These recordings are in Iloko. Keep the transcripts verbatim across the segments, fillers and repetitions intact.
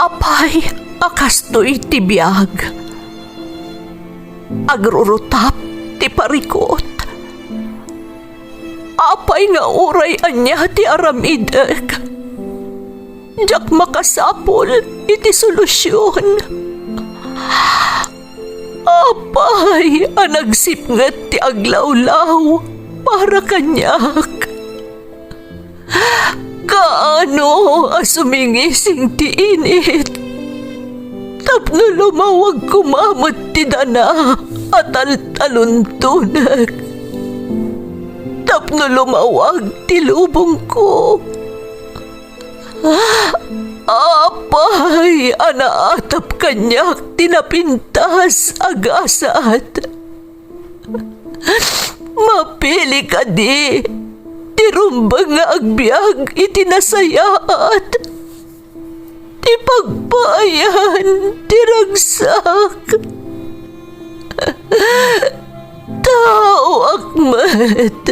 Apay a kastoy ti biag? Agrurutap ti parikut. Apay nga uray ania ti aramidek, diak makasapul iti solusion. Apay a nagsipnget ti aglawlaw para kaniak? Kaano a sumingising ti init tapno lumawag koma met ti dana a taltaluntonek, tapno lumawag ti lubongko? Apay a naatap kaniak ti napintas a gasat? Mapili kadi ti rumbeng nga agbiag iti nasayaat, ti pagpaayan ti ragsak? Taoak met,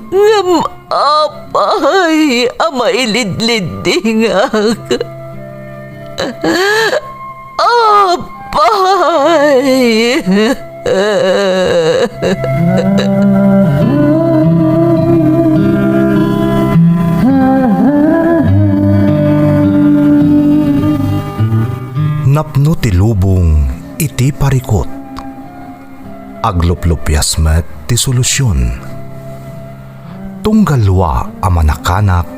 ngem apay a mailidliddingak? Apay! Napno ti lubong iti parikut. Agluplupias met ti solusion. Tunggal lua a manakanak,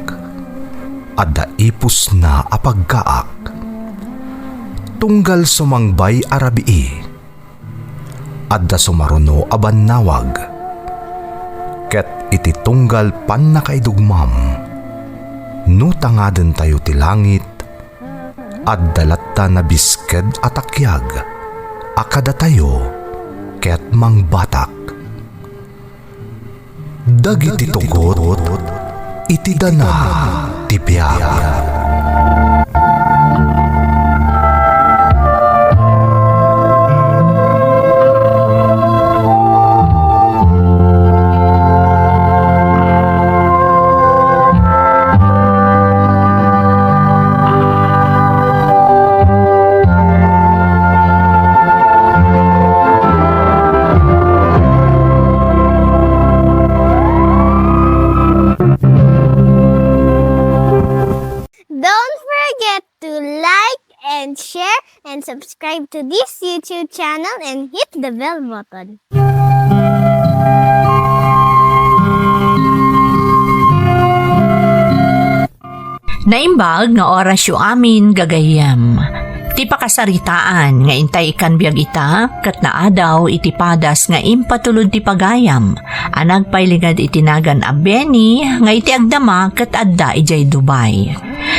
adda ipusna a pagkaak. Tunggal sumangbay a rabii, adda sumaruno a bannawag. Ket iti tunggal pannakaidugmam, no tangadentayo ti langit, adda latta nabisked a takiag a kadatayo ket mangbatak. Dagiti tugot iti dana ti biag. Don't forget to like and share and subscribe to this YouTube channel and hit the bell button. Naimbag nga orasyo amin, gagayyem. Ti pakasaritaan nga intay ikkan biag ita, ket naadaw iti padas nga impatulod ti pagayam a nagpailinged iti nagan a Benny nga iti agdama ket adda idiay Dubai.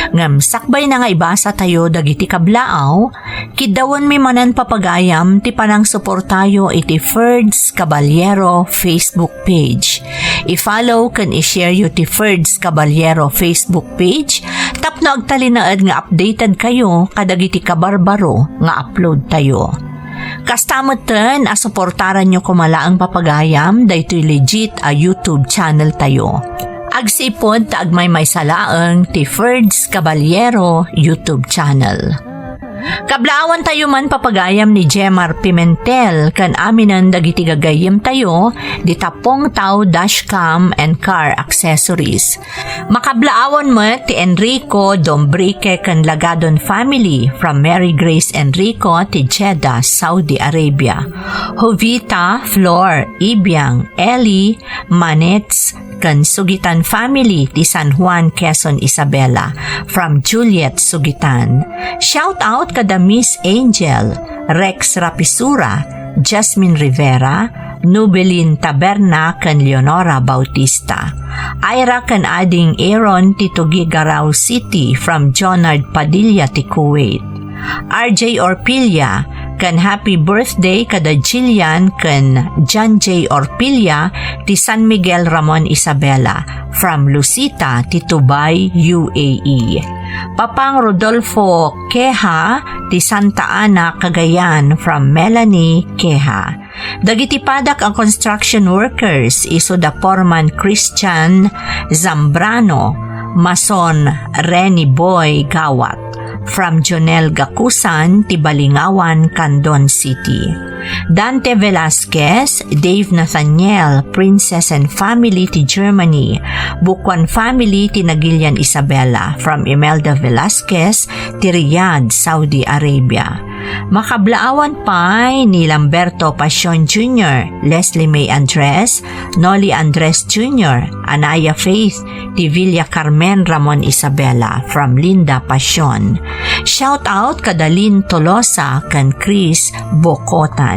Ngem sakbayna nga ibasatayo dagiti kablaaw, kiddawenmi manen, papagayam, ti panangsuportayo iti Ferds Caballero Facebook page. I-follow ken i-share yo ti Ferds Caballero Facebook page tapno agtalinaed nga updated kayo kadagiti kabarbaro nga upload tayo. Kasta metten a suportaranyo koma laeng, papagayam, daytoy legit a YouTube channel tayo. Agsipud ta agmaymaysa laeng ti Ferds Caballero YouTube channel. Kablaawan tayo man, papagayam, ni Jemar Pimentel ken aminen dagiti gagayyem tayo, di Tapong Tao Dashcam and Car Accessories. Makablaawan met ti Enrico, Dombrique ken Lagadon family from Mary Grace Enrico ti Jeddah, Saudi Arabia. Jovita, Flor, Ibiang, Ellie, Manets, ken Sugitan family ti San Juan, Quezon, Isabela, from Juliet Sugitan. Shout out kada Miss Angel, Rex Rapisura, Jasmine Rivera, Nubelin Taberna, ken Leonora Bautista. Ira ken Ading Aaron ti Tuguegarao City from Jonard Padilla ti Kuwait. R J Orpilla, ken happy birthday kada Jillian ken John J Orpilla ti San Miguel, Ramon, Isabela, from Lucita ti Dubai, U A E. Papang Rodolfo Queja ti Santa Ana, Cagayan, from Melanie Queja. Dagiti padak a construction workers isu da foreman Christian Zambrano, mason Rene Boy Gawat, from Jonel Gakusan ti Balingawan, Candon City. Dante Velasquez, Dave Nathaniel, Princess and family ti Germany, Bukuan family ti Nagilian Isabela, from Imelda Velasquez ti Riyadh, Saudi Arabia. Makablaawan pay ni Lamberto Pasion Junior, Leslie May Andres, Nolly Andres Junior, Anaya Faith, ti Villa Carmen Ramon Isabela, from Linda Pasion. Shout out kada Lynn Tolosa ken Chris Bocotan.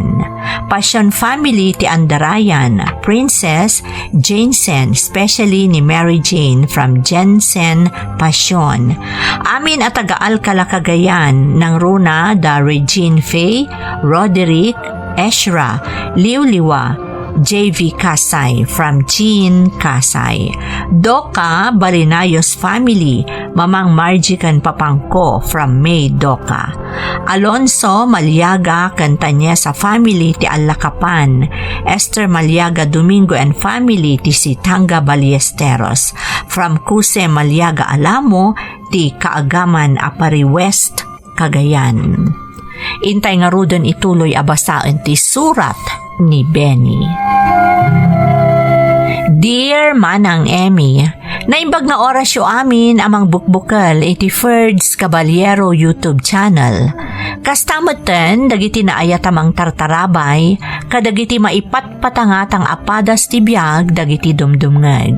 Pasion family ti Andarayan, Princess, Jensen, especially ni Mary Jane from Jensen Pasion. Amin a taga Alcala, Cagayan, nangruna da Regine Faye, Roderick, Ezra, Liwliwa, J V Kasay from Jean Kasay. Doka Balinayos family, Mamang Margie ken Papangko from May Doka. Alonso Maliaga ken Tanyesa family ti Allakapan. Esther Maliaga Domingo and family ti Sitanga Ballesteros. From Kuse Maliaga Alamo ti Kaagaman a Pari West, Cagayan. Intay ngaruden ituloy a basaen ti surat ni Benny. Dear Manang Emmy, naimbag nga orasyo amin a mangbukbukel iti Ferds Caballero YouTube channel. Kasta metten dagiti naayat a mangtartarabay kadagiti maipatpatangatang a padas ti biag dagiti dumdumngeg.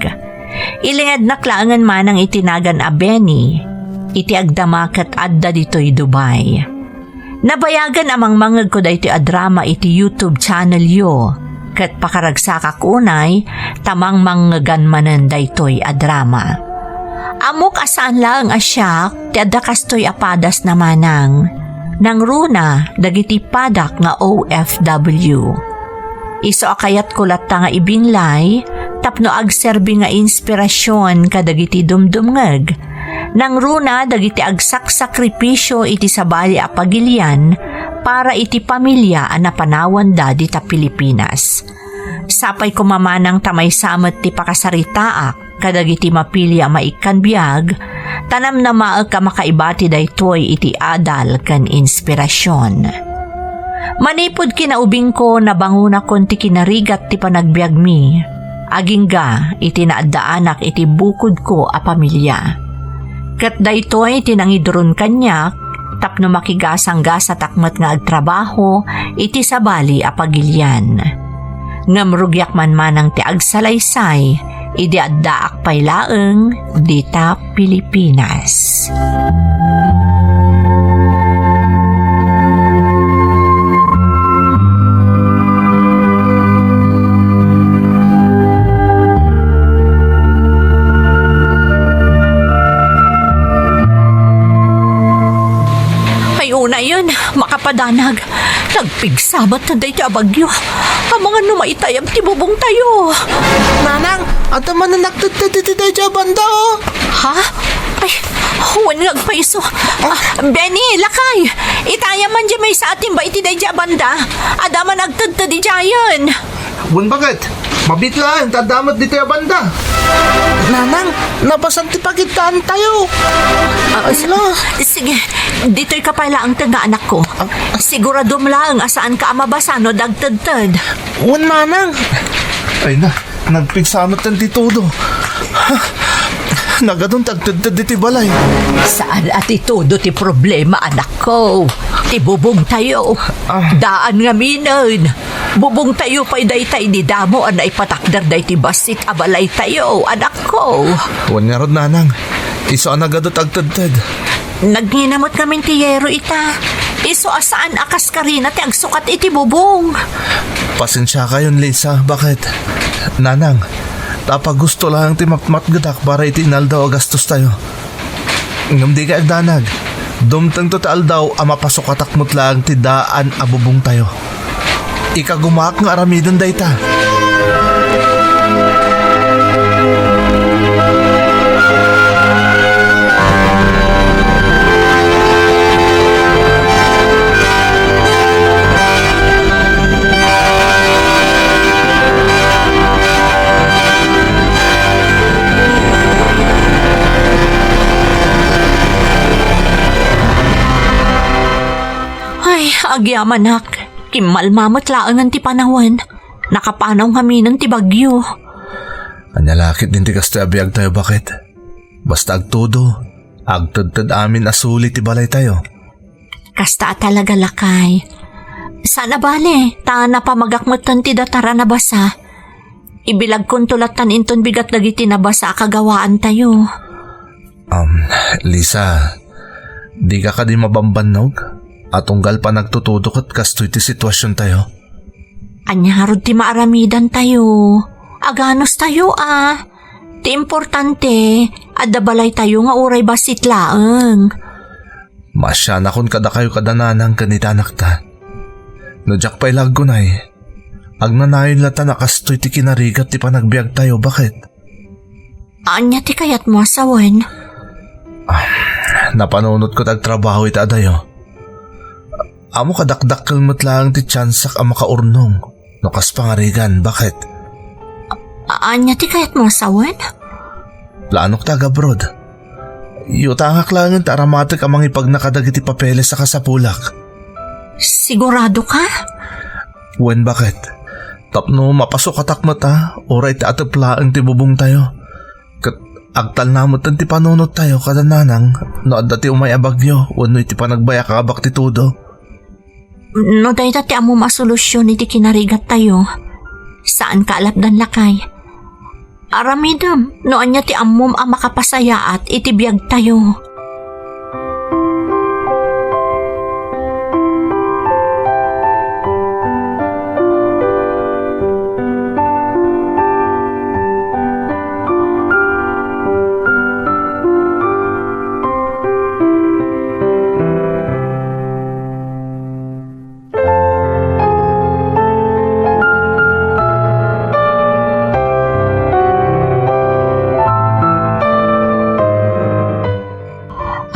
Ilingednak laengen manang iti nagan a Benny, iti agdama ket adda ditoy Dubai. Nabayagen a mangmangegko daytoy a drama iti YouTube channelyo, ket pakaragsakak unay ta mangmangegan manen daytoy a drama. Ammok a saan laeng a siak ti adda kastoy a padasna manang. Nangruna dagiti padak nga O F W. Isu a kayatko latta nga ibinglay tapno agserbi nga inspirasyon kadagiti dumdumngeg. Nangruna dagiti agsaksakripisyo iti sabali a pagilian para iti pamilia a napanawanda dita Pilipinas. Sapay koma manang ta maysa met ti pakasaritaak kadagiti mapili a maikkan biag, ta namnamaek a makaibati daytoy iti adal ken inspirasyon. Manipud kinaubingko, nabangonakon ti kinarigat ti panagbiagmi, agingga iti naaddaanak iti bukodko a pamilia. Ket daytoy ti nangiduron kaniak tapno makigasanggasatak met nga agtrabaho iti sabali a pagilian. Ngem rugiak man manang ti agsalaysay idi addaak pay laeng dita Pilipinas. Ay, unayen, makapadanag. Nagpigsa met daytoy a bagyo. Amangan no maitayab ti bubongtayo. Nanang, adda manen nagtedted iti daydiay a banda, o. Ha? Ay, wen nga agpayso. Ah, Benny, lakay! Itayam man diay maysa a timba iti daydiay a banda. Adda man agtedted idiayen. Wen baket, mabiit laeng ta adda met ditoy a banda. Nanang, nabasan ti pagiddaantayo. Ah, s-, Ala. Sige, ditoyka pay laeng tengnga, anakko. Ah, ah. Siguradom laeng a saanka a mabasa no adda agtedted. Wen, manang. Ay na, nagpigsa met ti todo. Nagadun ti agtedted iti balay. Saan a ti todo ti problema, anakko. Ti bubongtayo. Ah. Daan ngaminen. Bubongtayo pay dayta idi damo a naipatakder daytoy bassit a balaytayo, anakko. Wen ngarud, nanang. Isu a nagadu ti agtedted. Nagngina met ngamin ti yero ita. Isu a saan a kaskarina ti agsukat iti bubong. Pasensiakayon, Lisa. Baket? Nanang, ta pagusto laeng ti matmatgedak para iti inaldaw a gastostayo. Ngem dikay agdanag. Dumtengto ti aldaw a mapasukatak met laeng ti daan a bubongtayo. Ikagumaak nga aramiden dayta. Agyamanak, kimmalma met laengen ti panawen. Nakapanaw ngaminen ti bagyo. Ania la ketdin ti kastoy a biagtayo, baket? Basta agtudo, agtedted amin a suli ti balaytayo. Kasta a talaga, lakay. Saan a bale, ta napamagak metten ti datar a nabasa. Ibilagkonto lattan inton bigat dagiti nabasa a kagawaantayo. Um, Lisa, dika kadi mabambannog a tunggal panagtutudo ket kastoy ti situasiontayo? Ania ngarud ti maaramidantayo? Aganustayo a. Ti importante, adda balaytayo nga uray bassit laeng. Maasianakon kadakayo kada nanang ken iti anakta. No diak pay la aggunay, agnanayon latta a kastoy ti kinarigat ti panagbiagtayo, baket? Ania ti kayatmo a sawen? Ah, napanunotko ti agtrabaho iti adayo. Ammok a dakdakkel met laeng ti tiansak a makaurnong no kas pangarigan, baket? A-, ania ti kayatmo a sawen? Planok ti agabroad. Yutangak laengen ti aramatek a mangipagna kadagiti papeles a kasapulak. Sigurado ka? Wen, baket? Tapno mapasukatak met a, uray ti atep laeng ti bubongtayo. Ket agtalna metten ti panunottayo kada nanang no adda ti umay a bagyo wenno iti panagbayakabak ti tudo. No dayta ti ammom a solusion iti kinarigattayo, saanka a lapdan, lakay. Aramidem no ania ti ammom a makapasayaat iti biagtayo.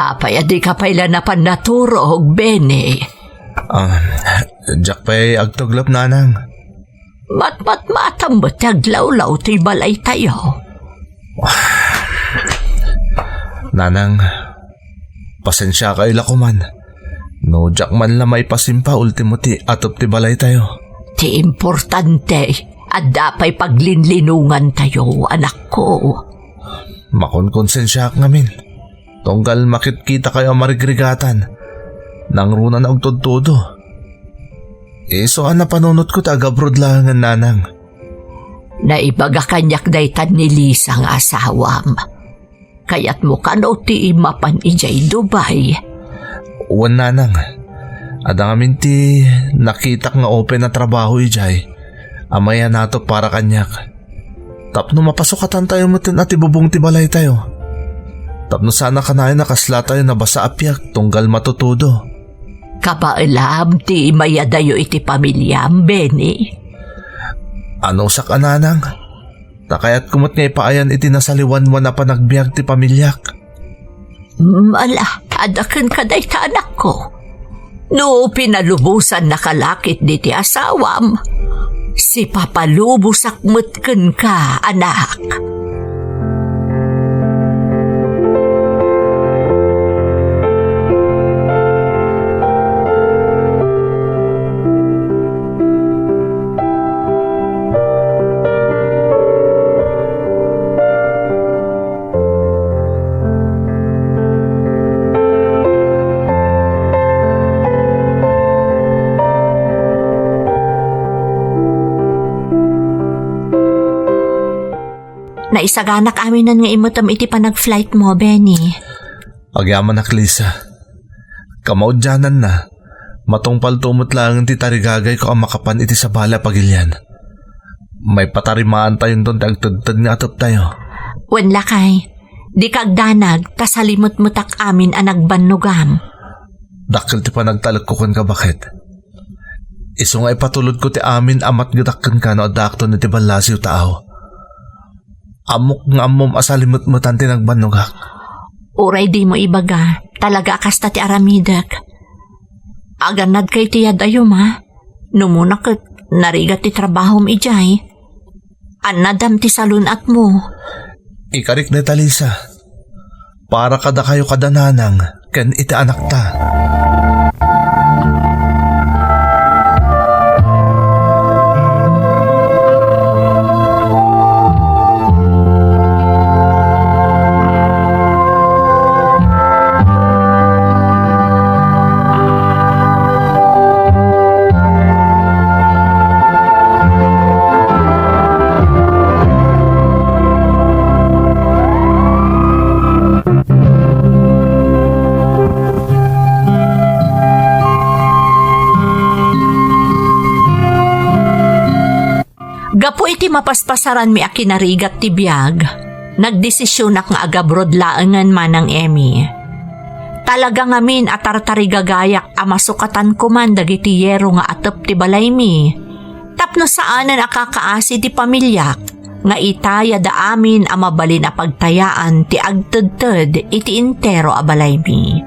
Apay a dika pay la napan naturog, Benny? Ah, diak pay agtuglop, nanang. Matmatmatam met ti aglawlaw ti balaytayo. Nanang, pasensiakayo la koman no diak man la maipasimpa ultimo ti atep ti balaytayo. Ti importante, adda pay paglinlinongantayo, anakko. Makonkonsensiaak ngamin. Tunggal makitkitakayo a marigrigatan, nangruna nga agtudtudo. Isu a napanunotko ti agabroad laengen, nanang. Naibaga kaniak dayta ni Lisa nga asawam. Kayatmo kano ti mapan idiay Dubai? Wen, nanang. Adda ngamin ti nakitak nga open a trabaho idiay a mayanatop para kaniak. Tapno mapasukatantayo metten a ti bubong ti balaytayo. Tapno saan a kanayon a kaslatayo nabasa a piak tunggal matutudo. Kabaelam ti imayadayo iti pamiliam, Benny? Anusak a, nanang. Ta kayatko met nga ipaayan iti nasaliwanwan a panagbiag ti pamiliak. Ala, adda kenka dayta, anakko. No pinalubosannaka la ketdi ti asawam, sipapalubosak met kenka, anak. Naisaganak aminen nga immetem iti panag-flight mo, Benny. Agyamanak, Lisa. Kamaudiananna, matungpalto met laeng ti tarigagayko a makapan iti sabali a pagilian. Maipatarimaantayonton ti agtedted nga ateptayo. Wen, lakay, dika agdanag ta salimetmetak amin a nagbannogam. Dakkel ti panagtalekko kenka, baket. Isu nga ipatulodko ti amin a matgedak kenka no addaakton iti ballasiw, taaw. Ammok nga ammom a salimetmetan ti nagbannogak. Uray dimo ibaga, talaga a kasta ti aramidek. Agannadka iti yad-ayom, a? Numuna ket narigat ti trabahom idiay. Annadam ti salun-atmo. Ikarik dayta, Lisa. Para kadakayo kada nanang ken iti anakta. Gapu iti mapaspasaranmi a kinarigat ti biag, nagdesisionak nga agabroad laengen, Manang Emmy. Talaga ngamin a tartarigagayak a masukatan koman dagiti yero nga atep ti balaymi, tapno saanen a kakaasi ti pamiliak nga itayada amin a mabalin a pagtayaan ti agtedted iti entero a balaymi.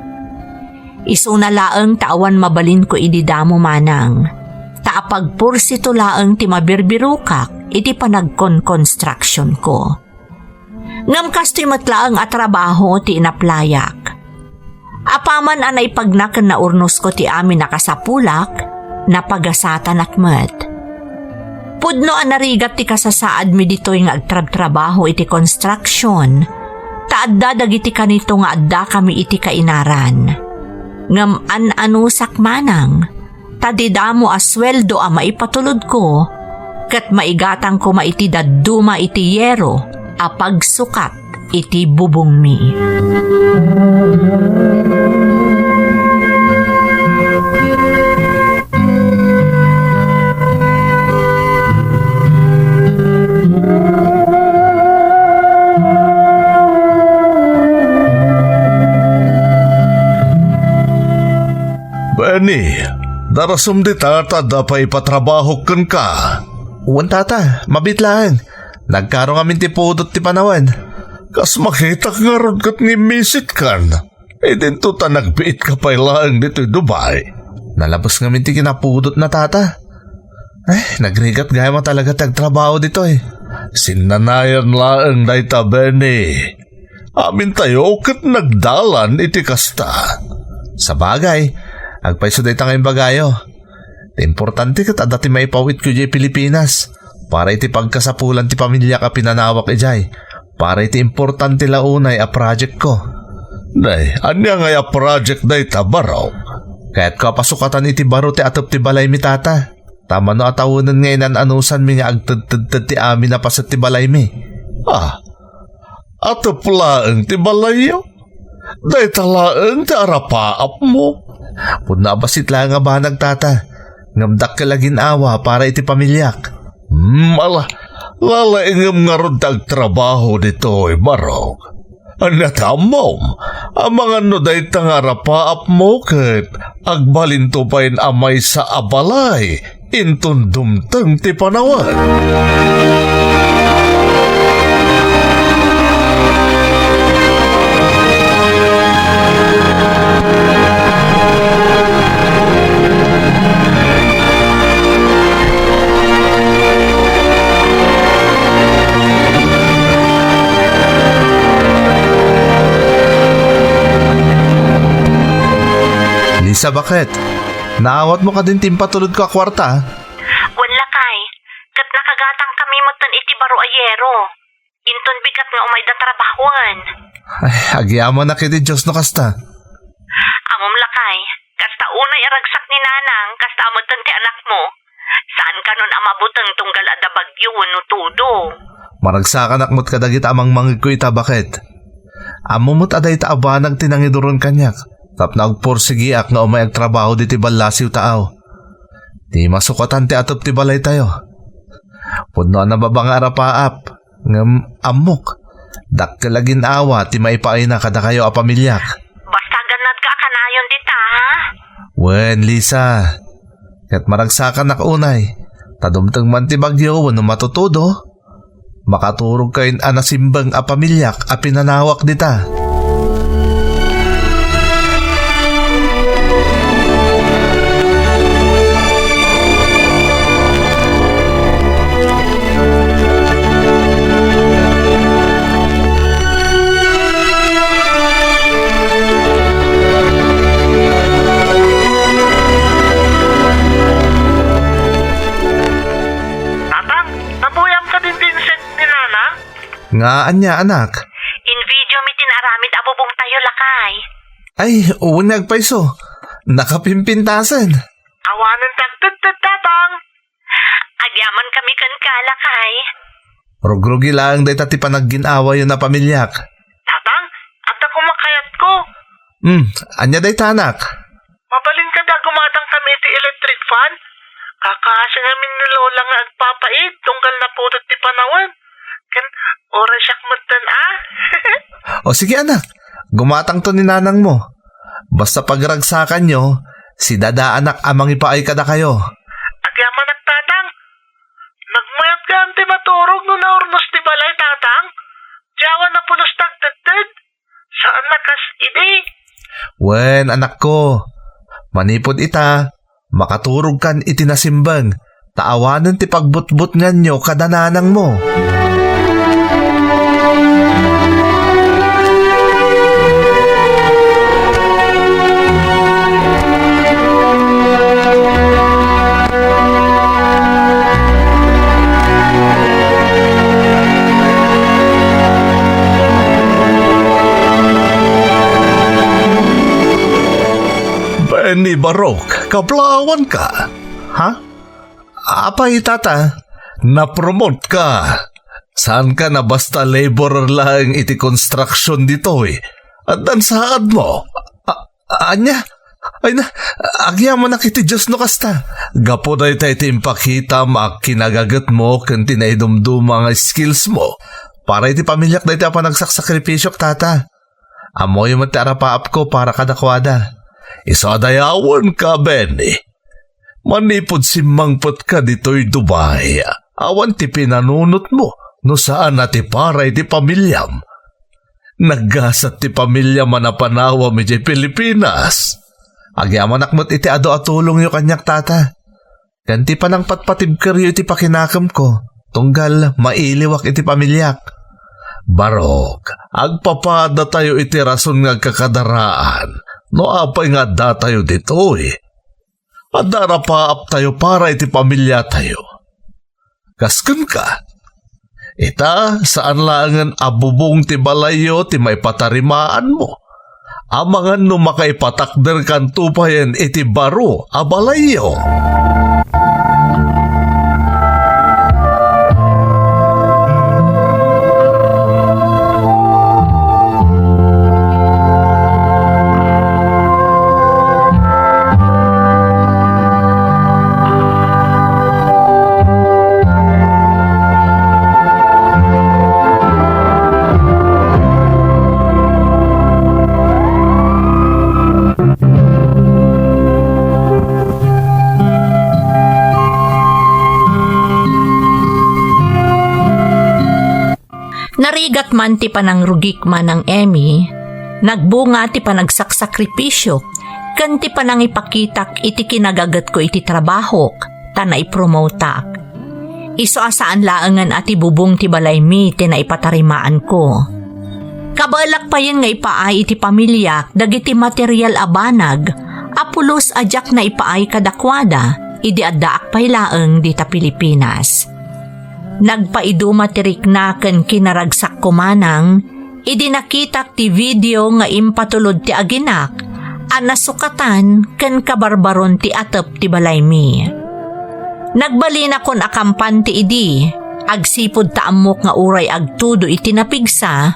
Isuna laeng ta awan mabalinko idi damo, Manang, ta apagpursito laeng ti mabirbirokak iti panagkonkonstruksionko. Ngem kastoy met laeng a trabaho ti inaplayak. Apaman a naipagna ken naurnosko ti amin a kasapulak, napagasatanak met. Pudno a narigat ti kasasaadmi ditoy nga agtrabtrabaho iti construction, ta adda dagiti kanito nga addakami iti kainaran. Ngem an-anusak, Manang, ta didamo a sueldo a maipatulodko, ket maigatang koma iti dadduma iti yero a pagsukat iti bubongmi. Benny, darasem dita ta adda pay ipatrabahok kenka. Wen, tata, mabiit laeng. Nagkaro ngamin ti pudot ti panawen. Kas makitak ngarud ket ngimmisitkan. Idinto ta nagbiitka pay laeng ditoy Dubai. Nalabes ngamin ti kinapudotna, tata. Ay, nagrigat gayam a talaga ti agtrabaho ditoy. Sinnanayan laeng dayta, Benny. Amintayo ket nagdalan iti kasta. Sabagay, agpayso dayta nga imbagayo. Ti importante ket adda ti maipawitko idiay Pilipinas para iti pagkasapulan ti pamiliak a pinanawak idiay, para iti importante la unay a projectko. Nay, ania ngay a project dayta, barok? Kayatko a pasukatan iti baro ti atep ti balaymi, tata. Ta mano a tawenen nga inan-anusanmi nga agtedtedted ti amin a paset ti balaymi. Ah, atep laeng ti balayyo? Dayta laeng ti arapaapmo? Pudno a bassit laeng a banag, tata. Ngem dakkel a gin-awa para iti pamiliak. Hmm, ala, lalaingem ngarud ti agtrabaho ditoy, barok. Ania ti ammom? Amangan no dayta nga arapaapmo ket agbalinto pay a maysa a balay inton dumteng ti panawen. Lisa, baket? Naawatmo kadin ti impatulodko a kuarta? Wen, lakay, ket nakagatangkami metten iti baro a yero. Inton bigat nga umayda trabahoen. Ay, agyamanak iti Dios no kasta. Ammom, lakay, kasta unay a ragsak ni nanang, kasta metten ti anakmo. Saan kanon a mabuteng tunggal adda bagyo wenno todo. Maragsakanak met kadagita a mangmangegko ita, baket. Ammom met a dayta a banag ti nangiduron kaniak tapno agpursigiak nga umay agtrabaho ditoy ballasiw taaw. Ti masukatan ti atep ti balaytayo. Pudno a nababa nga arapaap, ngem ammok, dakkel a gin-awa ti maipaayna kadakayo a pamiliak. Basta gannadka a kanayon dita, ha? Wen, Lisa. Ket maragsakanak unay, ta dumteng man ti bagyo wenno matutudo, makaturogkayon a nasimbeng a pamiliak a pinanawak dita. Tatang, napuyam kadin ti inset ni Nana? Nga ania, anak? In-video mi ti naaramid a bubongtayo, lakay. Ay, wen nga agpayso. Nakapimpintasen. Awanen ti agtedted, Tatang. Agyamankami kenka, lakay. Rugrugi laeng dayta ti panaggin-awayo a pamiliak. Tatang, adda koma kayatko. Hmm, ania dayta, anak? Mabalin kadi a gumatangkami iti electric fan? Apay ngamin ni Lola nga agpapait tunggal napudot ti panawen. Ken uray siak metten a. O sige, anak, gumatangto ni nanangmo. Basta pagragsakanyo, sidadaanak a mangipaay kadakayo. Agyamanak, Tatang. Nagmayat gayam ti maturog no naurnos ti balay, Tatang. Diawan a pulos ti agtedted. Saan a kas idi. Wen, anakko, manipud ita, makaturogkan iti nasimbeng, ta awanen ti pagbutbutnganyo kada nanangmo. Benny Barok, kablaawanka? Ha? Apay, tata, napromote ka. Saanka a basta laborer laeng iti construction ditoy. Addan saadmo. A-, ania? Ay na, agyamanak iti Dios no kasta. Gapu dayta iti impakitam a kinagagetmo ken ti naidumduma nga skillsmo. Para iti pamiliak dayta a panagsaksakripisyok, tata. Ammoyo met ti arapaapko para kadakuada. Isu a dayawenka, Benny. Manipud simmangpetka ditoy Dubai, awan ti pinanunotmo no saan a ti para iti pamiliam. Naggasat ti pamiliam a napanawam idiay Pilipinas. Agyamanak met iti adu a tulongyo kaniak, tata. Ken ti panangpatpatibkeryo iti pakinakemko, tunggal mailiwak iti pamiliak. Barok, agpapadatayo iti rason nga agkakadaraan no apay nga addatayo ditoy. Adda arapaaptayo para iti pamiliatayo. Kas kenka, ita, saan laengen a bubong ti balayyo ti maipatarimaanmo. Amangan no makaipatakderkanto payen iti baro a balayyo. Narigat man ti panangrugik, Manang Emmy, nagbunga ti panagsaksakripisyok ken ti panangipakitak iti kinagagetko iti trabahok, ta naipromotak. Isu a saan laengen a ti bubong ti balaymi ti naipatarimaanko. Kabaelak payen nga ipaay iti pamiliak dagiti material a banag a pulos a diak naipaay kadakuada idi addaak pay laeng dita Pilipinas. Nagpaiduma ti rikna ken kinaragsakko manang idi nakitak ti video nga impatulod ti aginak a nasukatan ken kabarbaron ti atep ti balaymi. Nagbalinakon a kampan ti idi, agsipud ta ammok nga uray agtudo iti napigsa,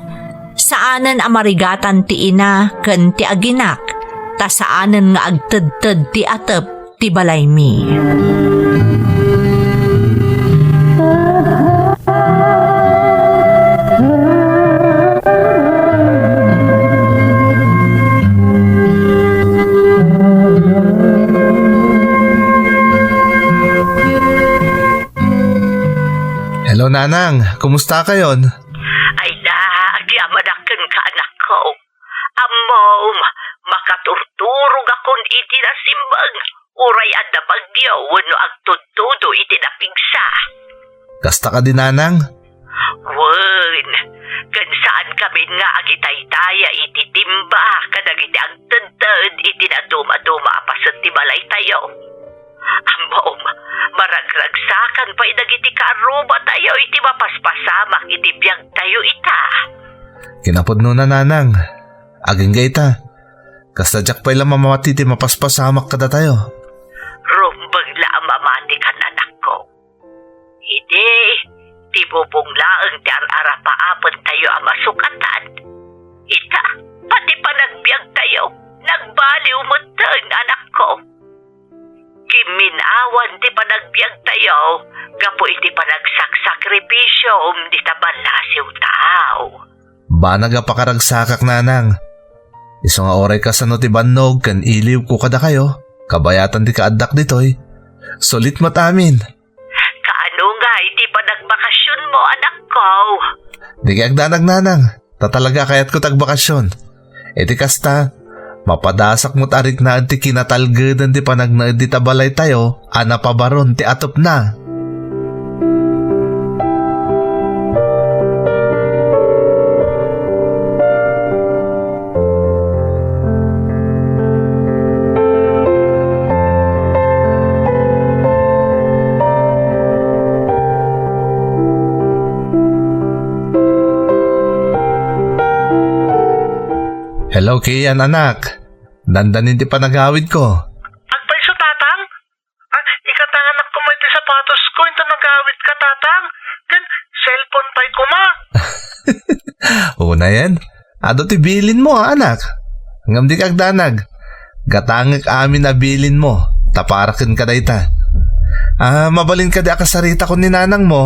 saanen a marigatan ti ina ken ti aginak, ta saanen nga agtedted ti atep ti balaymi. Hello, Nanang. Kumusta kayon? Ay na, agyamanak kenka, anakko. Ammom, makaturturogakon iti nasimbeng, uray adda bagyo wenno agtudtudo iti napigsa. Kasta kadi, Nanang? Wen, ken saan kamin nga agitaytaya iti timba kadagiti agtedted iti nadumaduma a paset ti balaytayo. Ammom, maragragsakan pay dagiti kaarrubatayo iti mapaspasamak iti biagtayo ita. Kinapudnona, Nanang. Agingga ita. Kasta diak pay la mamati ti mapaspasamak kadatayo. Rumbeng la a mamatikan, anakko. Idi, ti bubong laeng ti ar-arapaapentayo a masukatan. Ita, pati panagbiagtayo, nagbaliw metten, anakko. Gimmin-awan ti panagbiagtayo gapu iti panagsaksakripisio dita ballasiw tao. Banag a pakaragsakak, nanang. Isu nga uray kasano ti bannog ken iliwko kadakayo, kabayatan ti kaaddak ditoy, sulit met amin. Kaano nga iti panagbakasionmo, anakko? Dika agdanag, nanang, ta talaga kayatko ti agbakasion. Iti kasta, mapadasak met a riknaen ti kinatalgeden ti panagnaed dita balaytayo a napabaron ti atupna. Hello, Kian, anak. Dandanin ti panagawidko. Agpayso, Tatang? Ah, ikatanganak koma iti sapatosko, inton nagawidka, Tatang. Ken cellphone pay koma. Unayen, adu ti bilinmo, a, anak. Ngem dika agdanag. Gatangek amin a bilinmo, ta para kenka dayta. Ah, mabalin kadi a kasaritakon ni nanangmo?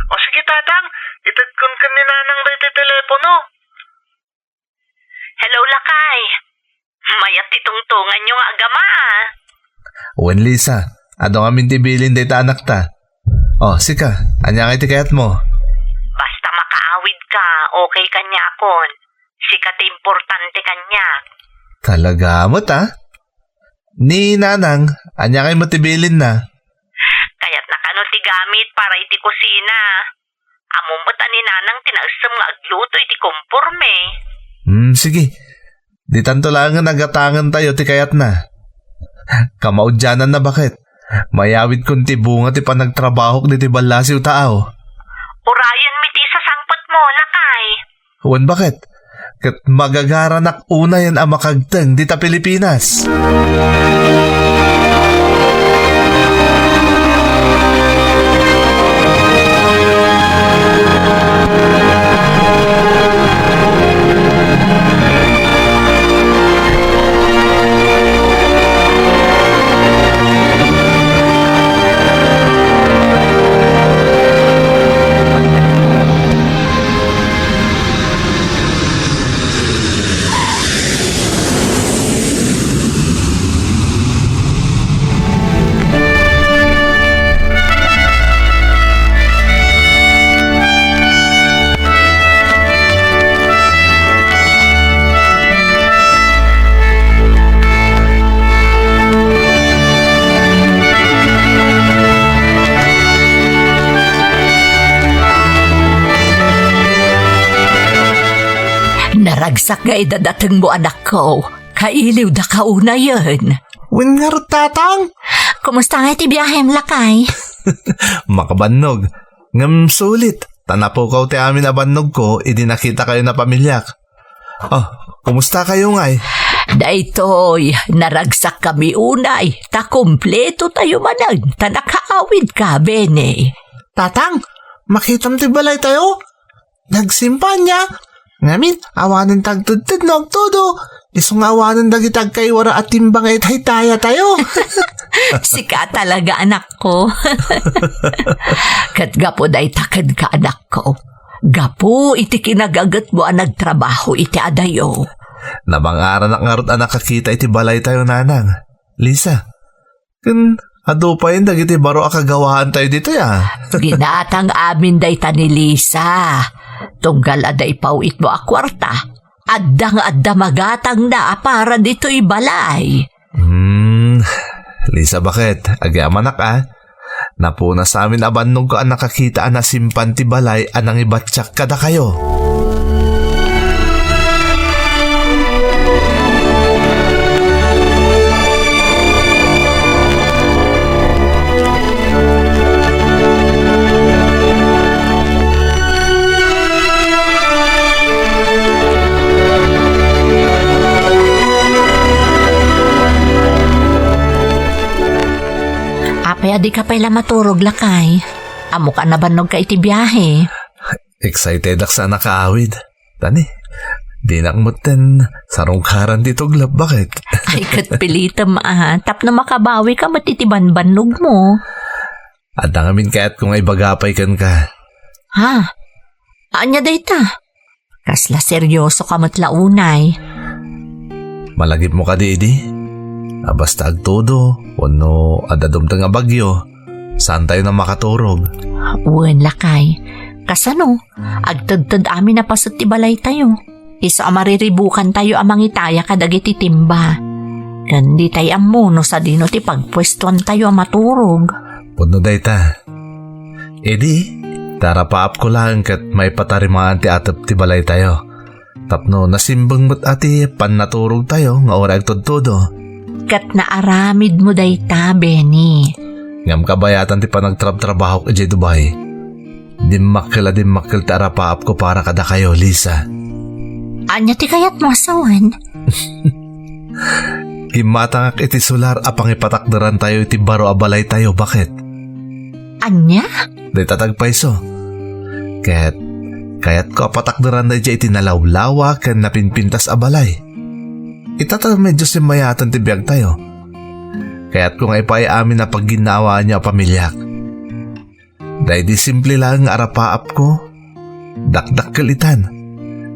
O sige, Tatang, itedkon ken ni Nanang daytoy telepono. Hello, lakay. Mayat ti tungtonganyo nga agama, a. Wen, Lisa, adu ngamin ti bilin dayta anakta. O, sika, ania ngay ti kayatmo? Basta makaawidka, okay kaniakon. Sika ti importante kaniak. Talaga met, a? Ni Nanang, ania ngay met ti bilinna? Kayatna kano ti gamit para iti kusina. Ammom met a ni Nanang ti naessem nga agluto iti komporme. Hmm, sige. Ditanto laengen a gatangentayo ti kayatna. Kamaudiananna, baket. Mayawidkon ti bunga ti panagtrabahok ditoy ballasiw tao. Urayenmi ti isasangpetmo, lakay. Wen, baket. Ket magagaranak unayen a makagteng dita Pilipinas. Naragsak nga idadatengmo, anakko. Kailiwdaka unayen. Wen ngarud, Tatang. Kumusta nga iti biahem, lakay? Makabannog. Ngem sulit, ta napukaw ti amin a bannogko idi nakitakayon a pamiliak. Ah, kumusta kayo ngay? Daytoy, naragsakkami unay, ta kumpletotayo manen, ta nakaawidka, Benny. Tatang, makitam ti balaytayo? Nagsimpanya. Ngamin, awanen ti agtedted no agtudo. Isu nga awanen dagiti agkaiwara a timbang nga itaytayatayo. Sika talaga, anakko. Ket gapu dayta kenka, anakko. Gapu iti kinagagetmo a nagtrabaho iti adayo. Nabangaranak ngarud a nakakita iti balaytayo, Nanang. Lisa, ken adu payen dagiti baro a kagawaantayo ditoy, a? Ginatang amin dayta ni Lisa. Tunggal adda ipaw-itmo a kuarta, adda nga adda magatangna a para ditoy balay. Hmm, Lisa, baket, agyamanak, a? Napunas amin a bannogko a nakakita a nasimpan ti balay a nangibattiak kadakayo. Apay a dika pay la maturog, lakay? Ammoka a nabannogka iti biahe. Excitedak sa a nakaawid. Tani, Dinak metten sarungkaran ti tuglep, baket? Ay, ket pilitem, a, tapno makabawika met iti banbannogmo. Adda ngamin kayatko nga ibaga pay kenka. Ha? Ania dayta? Kasla seryoso ka met la unay. Malagipmo kadi idi? A, basta agtudo, wenno adda dumteng a bagyo, saantayo a makaturog. Wen, lakay. Kasano? Agtedted amin a paset ti balaytayo. Isu a mariribukantayo a mangitaya kadagiti timba. Ken ditay ammo no sadino ti pagpuestoantayo a maturog. Pudno dayta. Idi, ta arapaapko laeng ket maipatarimaan ti atep ti balaytayo. Tapno nasimbeng met a ti pannaturogtayo nga uray agtudtudo. Ket naaramidmo dayta, Benny. Ngem kabayatan ti panagtrabtrabahok idiay Dubai. Dimmakkel a dimmakkel ti arapaapko para kadakayo, Lisa. Ania ti kayatmo a sawen? Kimmatangak iti solar a pangipatakderantayo iti baro a balaytayo, baket? Ania? Dayta ti agpayso. Ket kayatko a patakderanna idiay iti nalawlawa ken napinpintas a balay. Ita ta medyo simmayaten ti biagtayo. Kayatko nga ipaay amin a pagginnaawaanyo a pamiliak. Daydi simple laeng nga arapaapko, dakdakkel itan.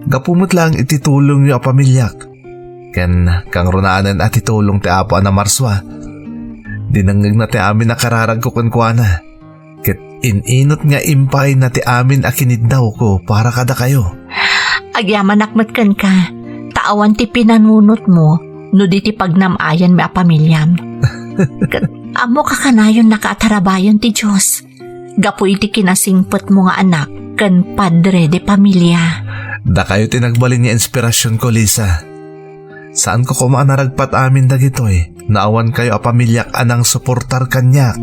Gapu met laeng iti tulongyo a pamiliak. Ken kangrunaanen a ti tulong ti Apo a namarsua. Dinengngegna ti amin a kararagko kenkuana. Ket in-inut nga impaayna ti amin a kiniddawko para kadakayo. Agyamanak met kenka, ta awan ti pinanunotmo no di ti pagnam-ayanmi a pamiliam. Ket ammok a kanayonnaka a tarabayan ti Dios gapu iti kinasingpetmo nga anak ken padre de pamilia. Dakayo ti nagbalin nga inspirasionko, Lisa. Saanko koma a naragpat amin dagitoy no awan kayo a pamiliak a nangsuportar kaniak.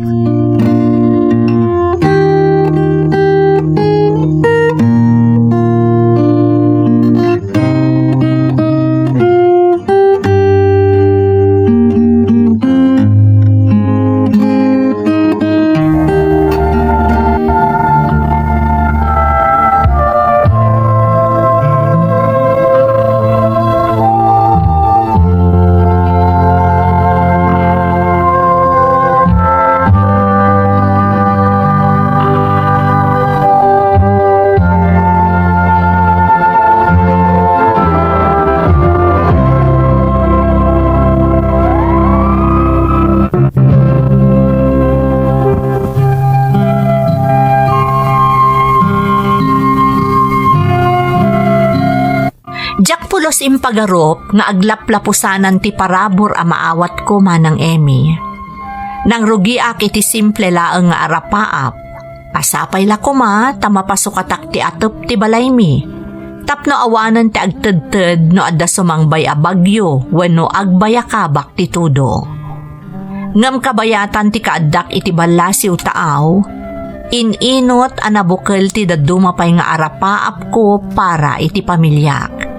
Diak pulos impagarup nga aglaplapusanan ti parabur a maawatko, Manang Emmy. Nangrugiak iti simple laeng nga arapaap. Sapay la koma ta mapasukatak ti atep ti balaymi, tapno awanen ti agtedted no adda sumangbay a bagyo wenno agbayakabak ti tudo. Ngem kabayatan ti kaaddak iti ballasiw taaw, in-inut a nabukel ti dadduma pay nga arapaapko para iti pamiliak.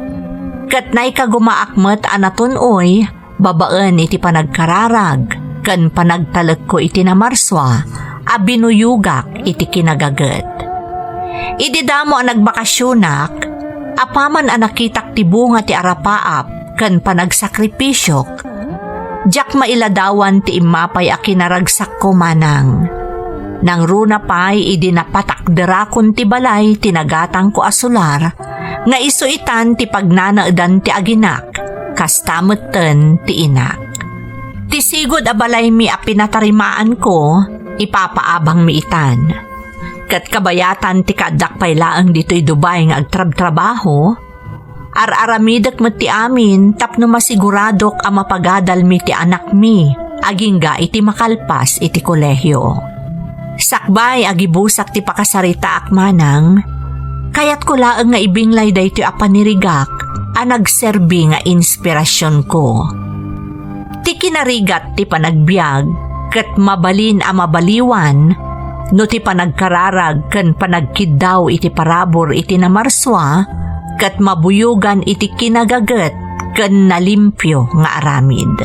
Ket naikagumaak met a natun-oy babaen iti panagkararag ken panagtalekko iti namarsua a binuyogak iti kinagaget. Idi damo a nagbakasionak, apaman a nakitak ti bunga ti arapaap ken panagsakripisyok, diak mailadawan ti immapay a kinaragsakko, Manang. Nangruna pay idi napatakderakon ti balay ti nagatangko a solar nga isu itan ti pagnanaedan ti aginak, kasta metten ti inak. Ti sigud a balaymi a pinatarimaanko, ipapaabangmi itan. Ket kabayatan ti kaaddak pay laeng ditoy Dubai nga agtrabtrabaho, ar-aramidek met ti amin tapno masiguradok a mapagadalmi ti anakmi agingga iti makalpas iti kolehio. Sakbay a gibusak ti pakasaritaak, Manang, kayatko laeng nga ibinglay daytoy a panirigak a nagserbi nga inspirasionko. Ti kinarigat ti panagbiag ket mabalin a mabaliwan no ti panagkararag ken panagkiddaw iti parabur iti namarsua ket mabuyogan iti kinagaget ken nalimpio nga aramid.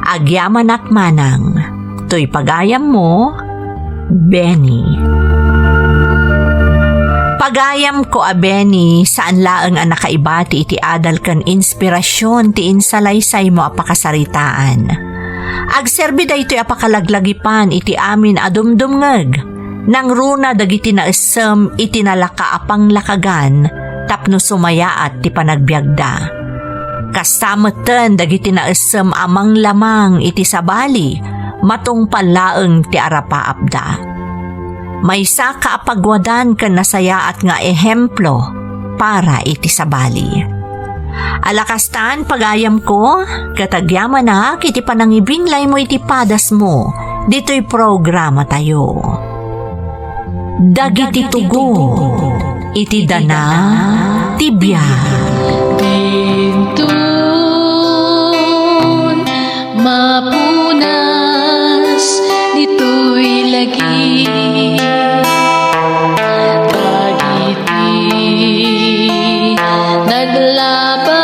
Agyamanak, Manang. Toy pagayammo, Benny. Pagayamko a Benny, saan laeng a nakaibati iti adal ken inspirasyon ti insalaysaymo a pakasaritaan. Agserbi daytoy a pakalaglagipan iti amin a dumdumngeg. Nangruna dagiti naessem iti nalaka a panglakagan tapno sumayaat ti panagbiagda. Kasta metten dagiti naessem a manglamang iti sabali, matungpal laeng ti arapaapda. Maysaka a pagwadan ken nasayaat nga ehemplo para iti sabali. Alakastan, pagayamko, ket agyamanak iti panangibinglaymo iti padasmo ditoy programatayo. Dagiti tugo iti dana ti biag. Dinton mapunas ditoy lagi dagiti naglaban.